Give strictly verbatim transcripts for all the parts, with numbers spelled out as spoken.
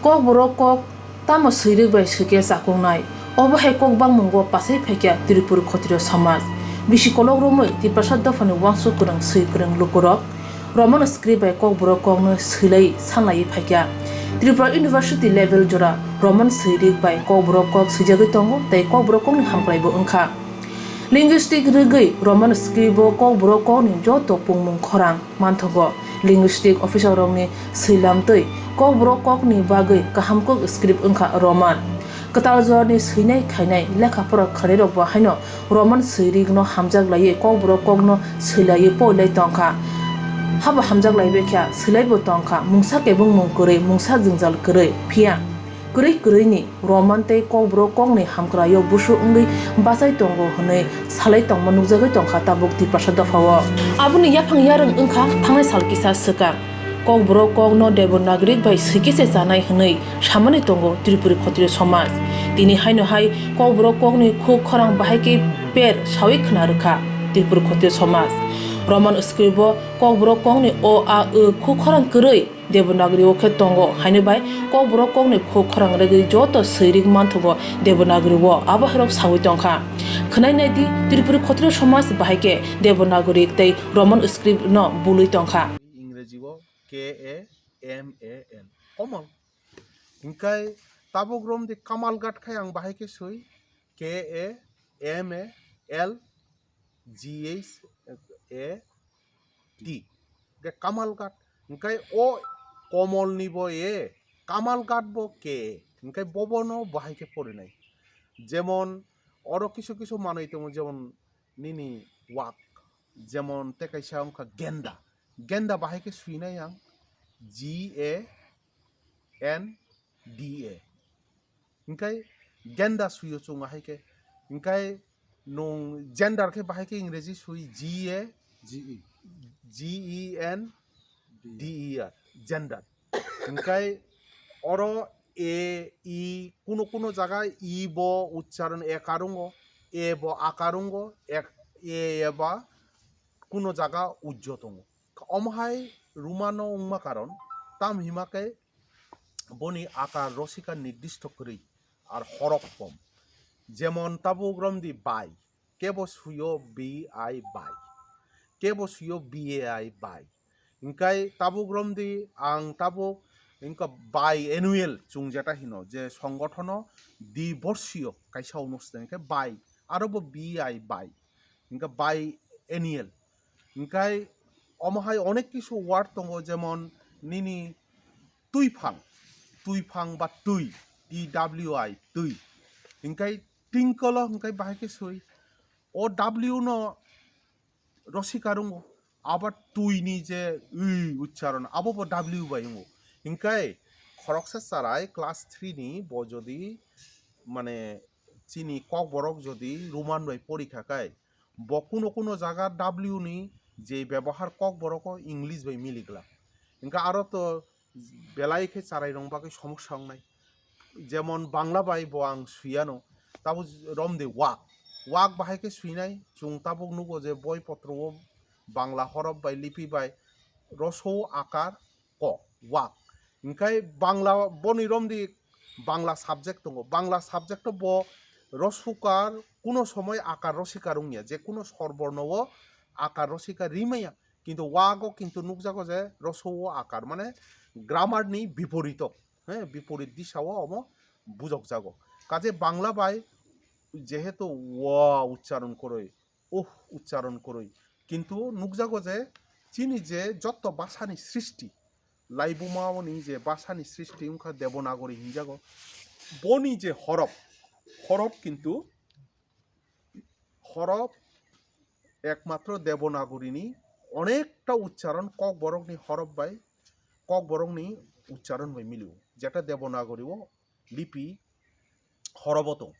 Kokborok kok tamo swirik bai swikhe chakoknai? Obo hai kok bangmungo pasai phaikha Tripuri Khotriyo somaj. Bisi kolok romwi Tiprasa dophani uansuk kwrwng swi kwrwng lukurok Roman script bai Kokborok kokno swilai sanlaiwi phaikha. Tripura University level jora Roman swirik bai Kokborok kok swijagwi tongo tei Kokborok kokni hamkraibo wngkha. Linguistic rwgwi Roman script o Kokborok kokni joto pungmung khorang manthogo. Linguistic officer rokni swilam twi Kokborok kokni bagwi kaham kok script wngkha Roman. Kwtal jorani swinai khainai lekha pora khwlairokbo haino Roman swirik no hamjak laiwi Kokborok kokno swilaiwi poilai tongkha. Habo hamjak laibaikha, swilaibo tongkha, mungsa kebengmung kwrwi, mungsa jwngjal kwrwi. Phiya kwrwi kwrwini Roman tei Kokborok kokni hamkraio busu wngwi bachai tongo hwnwi salai tongma nukjagwi tongkha tabuk Tiprasa dophao. Aboni yaphang yarwng wngkha thangnai sal kisa swkang. Kokborok kokno Devanagari bai swikhe se chanai hwnwi samani tongo Tripuri Khotriyo somaj. Tini haino hai Kokborok kokni khuk khorang bahai khe per sawi khna rwkha Tripuri Khotriyo somaj. Roman script o Kokborok kokni o, a, w khuk khorang kwrwi Devanagari o khe tongo, haino bai Kokborok kokni khuk khorang rwgwi joto swirik manthogo Devanagari o, abo hairok sawi tongkha. Khwnai naidi, Tripuri Khotriyo somaj bahai khe Devanagari tei Roman script no bului tongkha. Ingreji o K A M A L, Kamal. Hinkhe tabuk romdi Kamalghat khai ang bahai khe swi K A M A L G H A T. Hinkhe Kamalghat. Hinkhe o Komolni bo A, Kamalghat bo K A. Hinkhe bobono bahai khe porinai. Jemon oro kisu kisu manwi tongo, jemon nini wak, jemon tei kaisa wngkha genda. Genda bahai khe swinai ang G A N D A. Hinkhe genda swio chwng ahai khe. Hinkhe nwng gender khe bahai khe Ingreji swi G A G E. G E N D E R, gender. Hinkhe oro A, E, kuno kuno jaga E bo uchcharon ekar wngo, A bo akar wngo, ek-, A eba kuno jaga ujjo tongo. Omo hai Romano wngma karon, tam hima khe boni akar rosika nirdisto kwrwi, ar horok kom. Jemon tabuk romdi bai, kebo suyo B I bai, kebo suyo B A I bai. Hinkhe tabuk romdi ang tabuk hinkhe biannual chwng jeta hino je songothono diborsio kaisa onusthan hinkhe bai, aro bo B I bai, hinkhe biannual. Hinkhe omo hai onek kisu word tongo, jemon nini twiphang, twiphang ba twi, T W I, twi. Hinkhe tinkolo hinkhe bahai khe swi. O W no rosika wngo, abo twini je wi uchcharon, abo bo W bai wngo. Hinkhe khoroksa charai class three ni bo jodi mane chini Kokborok jodi Roman bai porikha khai, bo kuno kuno jaga W ni je bebohar Kokborok o English bai mili glak. Hinkhe aro to belai khe charai rok bagwi somosya wngnai. Jemon Bangla bai bo ang swiyano, tabuk romdi wak. Wak bahai khe swinai, chwng tabuk nugo je boi potro o Bangla horop bai lipi bai roso akar ko, wak. Hinkhe Bangla boni romdi Bangla subject tongo. Bangla subject o bo rosukar kuno somoi akar rosikar wngya, je kuno sor borno o akar rosikar rimaya. Kintu wago kintu nukjago je roso o akar, mane grammar ni biporito, he, biporit disa o omo bujokjago. Kaje Bangla bai jehetu wa uchcharon koroi, uh uchcharon koroi, kintu nukjago je chini je jotto bhasha ni srishti, laibuma oni je bhasha ni srishti wngkha Devanagari hinjago, boni je horop, horop kintu horop ekmatro Devanagari ni onekta uchcharon Kokborok ni horop bai, Kokborok ni uchcharon bai milio, jeta Devanagari o lipi horop o tong.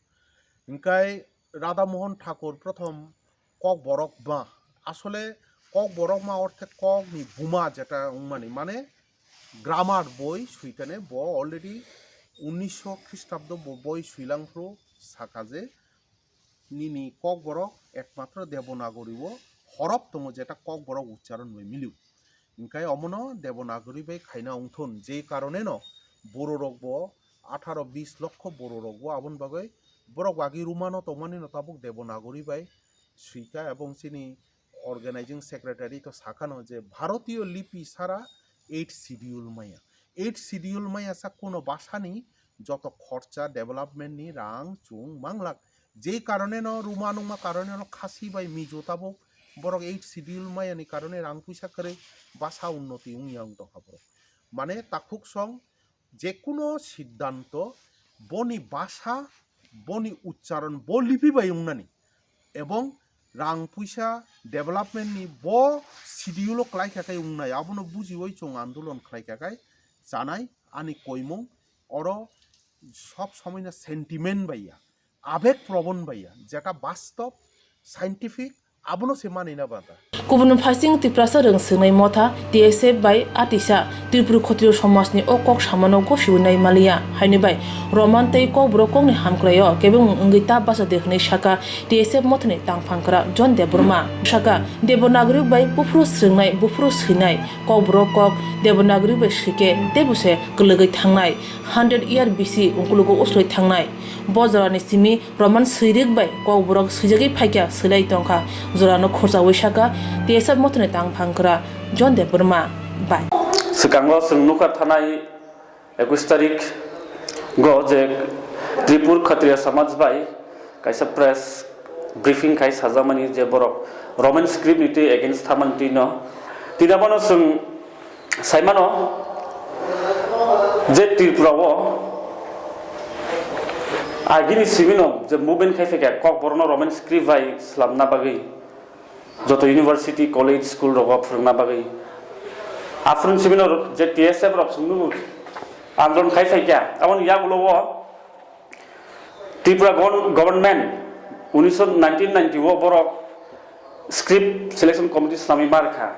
Hinkhe Radha Mohan Thakur prothom Kokborok ma, asole Kokborok ma orthe kok ni buma jeta wngmani, mane grammar boi suikane bo already unnisho Khristhabdo bo boi suilangphru saka je nini Kokborok ekmatro Devanagari o horop tongo, jeta Kokborok uchcharon bai milio. Hinkhe omono Devanagari bai khaina wngthun, je karoneno Bororok bo atharo bis lokho bororok bo, aboni bagwi borok agi Romano tongmani no tabuk Devanagari bai swika, ebong chini organizing secretary to sakano je Bharatiyo lipi sara eighth schedule maya. Eighth schedule maya sa kuno basani joto khorcha development ni rang chung manglak. Jei karone no Roma nungma karone no Khasi bai Mizo tabuk borok eighth schedule maya ni karone rang puisa kwrwi basa unnoti wngya wng tongkha borok. Mane takhuk song jekuno siddanto boni basa, boni uchcharon, bo lipi bai wngnani, ebong rang puisa development ni bo schedule o kwlai kha khe wngnai, abono bujiwi chwng andolon khlai kha khe chanai ani koimung oro sob somoino sentiment bai ya, abeg probon bai ya, jeta bastob, scientific, abono se manina bata. Kubun phaising Tiprasa rwng swngnai motha T S F bai atisa Tripura Khotriyo somajni o kok samano gosiwi nai maliya, haini bai Roman tei Kokborok kokni hamkraio kebengmung wngwi ta bacha de hwnwi saka T S F mothani tangphangkra John Debbarma. Saka Devanagari bai buphuru swngnai, buphuru swinai, Kokborok kok Devanagari bai swike teibo se kwlwgwi thangnai, hundred year bisi ukulugo uslui thangnai. Bo jorani simi Roman swirik bai Kokborok swijagwi phaikha, swilai tongkha. Jorano khorchawi saka T S F mothani tangphangkra John Debbarma bai. Swkango chwng nukha thanai ekush tarik go je Tripur Khatriya Samaj bai kaisa press briefing khai sajakmani je borok Roman script ni twi against thamani twi no. Tini abono chwng saimano je Tripura o agini simino je movement khai phaikha Kokborokno Roman script bai swlamna bagwi joto university, college, school rogo phwrwngna bagwi. Aphuru simino je T S F rok chwng nugo andolon khai phaikha, aboni yagulo o Tripura gon-, government unnisho nineteen ninety o borok script selection committee swnamwi ma rwkha,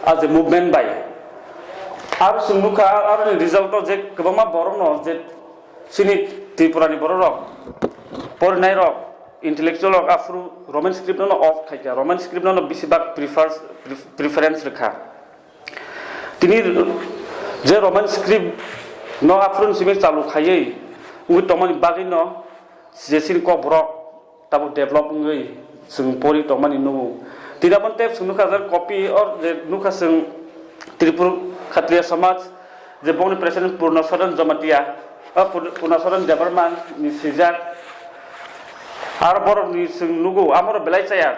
a je movement bai. Aro chwng nukha, aroni result o je kwbangma borokno je chini Tripura ni borok rok, porinai rok, intellectual rok aphuru Roman script no off khaikha, Roman script no bisi bak prefer-, pref-, preference rwkha. Tini je Roman script no aphuru simi chalu khaiwi wngwi tongmani bagwi no je chini Kokborok tabuk develop wngwi chwng pori tongmani nugo. Tini aboni tei chwng nukha je copy or je nukha chwng Tripur Khatriya Samaj je bongni president Purna Saran Jamatia, o Pur-, Purna Saran Debbarma ni swijak. Aro borok ni chwng nugo amoro belai chaya.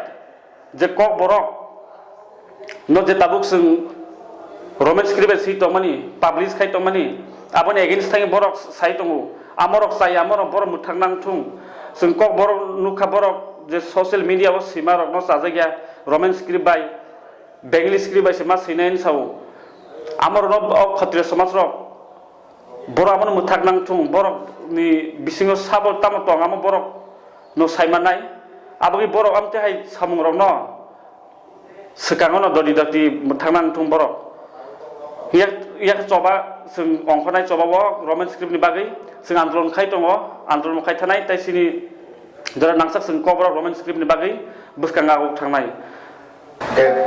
Je Kokborok no je tabuk chwng Roman script bai swi tongmani, publish khai tongmani, aboni against thangwi borok sai tongo. Amorok chaya, amorok borok mwthang nang thung. Chwng Kokborok nukha borok je social media o swima rokno chajakya Roman script bai, Bengali script bai se ma swinai hinwi sao. Amorokno o Khatriya somaj rok borok abono mwthak nang thung, borok ni bisingo sabo tamo tong, amo borok no sai manai, aboni borok amte hai samung rok no swkango no dodi dodi mwthak nang thung borok. Yak, yak choba, chwng ongkhornai choba o Roman script ni bagwi chwng andolon khai tongo, andolon khai thanai tei chini jora nangsak chwng Kokborok Roman script ni bagwi bwskang aguk thangnai. Dev-,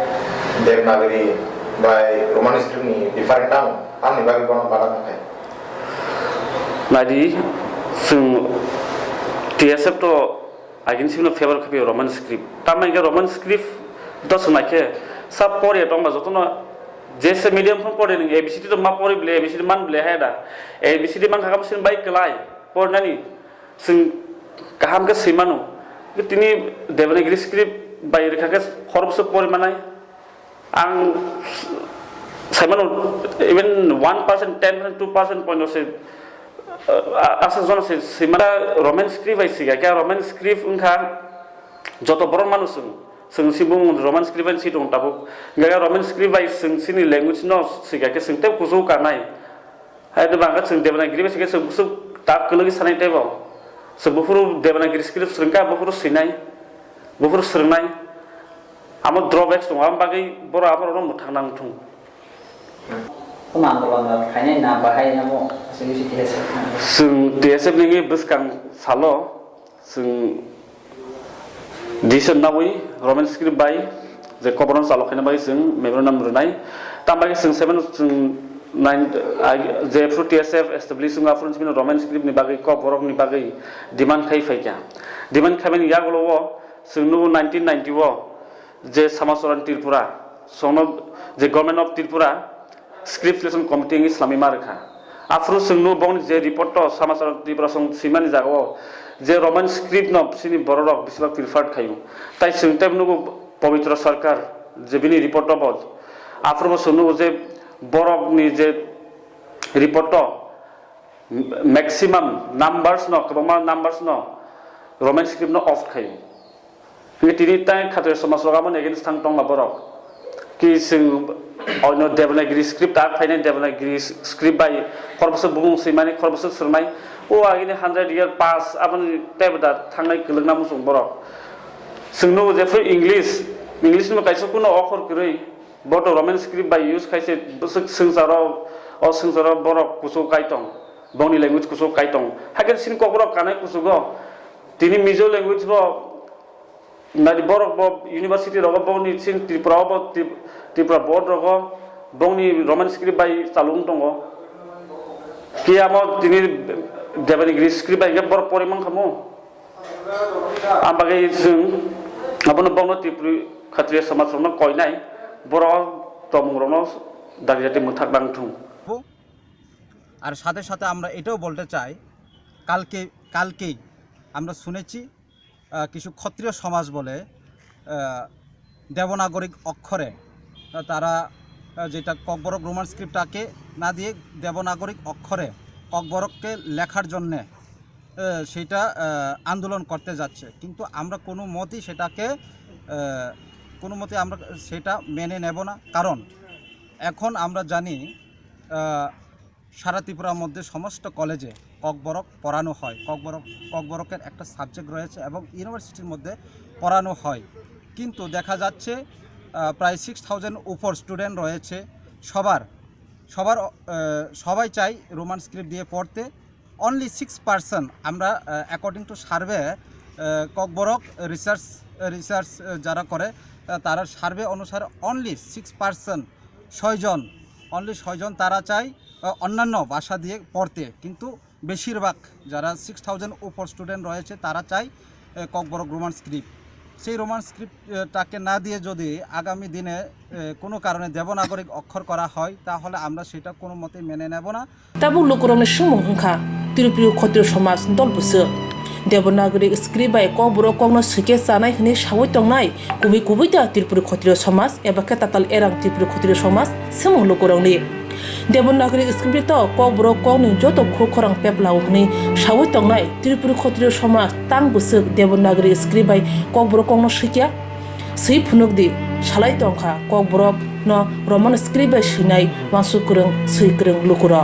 Devanagari bai Roman script ni different tamo, tamni bagwi bono bada khakai. Naidi, chwng T S F to agini simi no favor khapi Roman script. Tamni hwnkhe Roman script to swng naikhe sa poriya tongba jotono jese medium phone pori nang A B C D to ma pori bile, A B C D man bile hai da. A B C D man khakam sin bai kwlai porinani. Chwng kaham khe swi mano. Tini Devanagari script bai rwkha khe khoroksa pori manai. Ang sai mano, even one percent, ten percent, two percent point se, uh, asa jona se swi mano. Roman script bai swi kha khe, Roman script wngkha joto borok mano chwng. Chwng si bung Roman script bai si tong tabuk. Hingkhe Roman script bai chwng chini language no swi kha khe chwng tei kuchuk kanai. Hai de bangkha chwng Devanagari bai se khe chwng bwswk tak kwlwgwi sanai teibo. Chwng buphuru Devanagari script swrwngkha, buphuru swinai, buphuru swrwngnai. Amo drawbacks tongo, amo bagwi borok amo rokno mwthang nang thung. Tamo andolon khainai na bahai amo aswk isi T S F. Chwng T S F ni bwskang salo chwng decision nawi Roman script bai je Kokborok no chalo khaina bai chwng memorandum rwnai. Tamo bai chwng seven chwng Nine, I, jephru T S F establish wngkha, aphuru chini Roman script ni bagwi, kokborok ni bagwi demand khai phaikha. Demand khaimani yagulo o chwng nugo nineteen ninety o je Samacharan Tripura, songno je Government of Tripura script selection committee wngwi swlamwi ma rwkha. Aphuru chwng nugo bongni je report o Samacharan Tripura song swimani jagao je Roman script no chini bororok besibak preferred khaio. Tai chwng tei nugo Pabitra Sarkar je bini report o bo, aphuru bo chwng nugo je borokni je report o maximum numbers no, kwbangma numbers no Roman script no opt khaio. Hingke tini tai khatoi somaj rok aboni against thang tongma borok. Ki chwng oino Devanagiri script tak phainai, Devanagiri script bai khoroksa bumung swimani, khoroksa swrwmai. O agini hundred year pass aboni teibo da thangnai kwlwkna muchung borok. Chwng nugo jephru English, English ni kaisa kuno okhor kwrwi, boto Roman script bai use khaise bwswk swngcharo, o swngcharo borok kuchuk kaitong, bongni language kuchuk kaitong. Hakhe chini kokborok kanai kuchugo, tini Mizo language bo nadi borok bo university rogo bongni chini Tripura o bo Trip-, Tripura board rogo bongni Roman script bai chalung tongo. Kiyamo tini Devanagiri script bai borok pori mankha mo. Ang bagwi chwng abono bongno Tripuri Khatriya somaj rokno koinai, borok tongmung rokno dagi dagi mwthak nang thung. আর সাথে সাথে আমরা এটাও বলতে চাই, কালকে, কালকেই আমরা শুনেছি, আহ, কিছু ক্ষত্রিয় সমাজ বলে, আহ, দেবনাগরিক অক্ষরে, আহ, তারা, আহ, যেটা ককবরক রোমান স্ক্রিপ্টটাকে না দিয়ে দেবনাগরিক অক্ষরে ককবরককে লেখার জন্যে, আহ, সেটা, আহ, আন্দোলন করতে যাচ্ছে। কিন্তু আমরা কোনো মতেই সেটাকে, আহ, কোনো মতেই আমরা সেটা মেনে নেব না। কারণ এখন আমরা জানি, আহ, সারা ত্রিপুরার মধ্যে সমস্ত কলেজে ককবরক পড়ানো হয়। ককবরক, ককবরকের একটা সাবজেক্ট রয়েছে এবং ইউনিভার্সিটির মধ্যে পড়ানো হয়। কিন্তু দেখা যাচ্ছে, আহ, প্রায় সিক্স থাউজেন্ড উপর স্টুডেন্ট রয়েছে। সবার, সবার, আহ, সবাই চাই রোমান স্ক্রিপ্ট দিয়ে পড়তে। অনলি সিক্স পার্সেন্ট আমরা, uh, according to survey, uh, Kokborok research, research, uh, যারা করে, আহ, তারা সার্ভে অনুসারে অনলি সিক্স পার্সেন্ট, ছয়জন, অনলি ছয়জন তারা চায়, আহ, অন্যান্য ভাষা দিয়ে পড়তে। কিন্তু বেশিরভাগ যারা সিক্স থাউজেন্ড উপর স্টুডেন্ট রয়েছে, তারা চায়, আহ, ককবরক রোমান স্ক্রিপ্ট। সেই রোমান স্ক্রিপ্ট, আহ, টাকে না দিয়ে যদি আগামী দিনে, আহ, কোনো কারণে দেবনাগরিক অক্ষর করা হয়, তাহলে আমরা সেটা কোনো মতেই মেনে নেব না। Tabuk lukurokni swngmung wngkha, Tripuri Khotriyo Somaj dol bwswk Devanagari script bai Kokborok kokno swikhe chanai hwnwi saui tongnai kubui kubui da Tripuri Khotriyo Somaj eba khe tatal erang Tripuri Khotriyo Somaj swngmung lukurokni. Devanagari script to Kokborok kokni joto khuk khorang peplao hwnwi saui tongnai Tripuri Khotriyo Somaj tang bwswk Devanagari script bai Kokborok kokno swikya? Swi phunuk di, salai tongkha Kokborok no Roman script bai swinai uansuk kwrwng, swi kwrwng lukurok.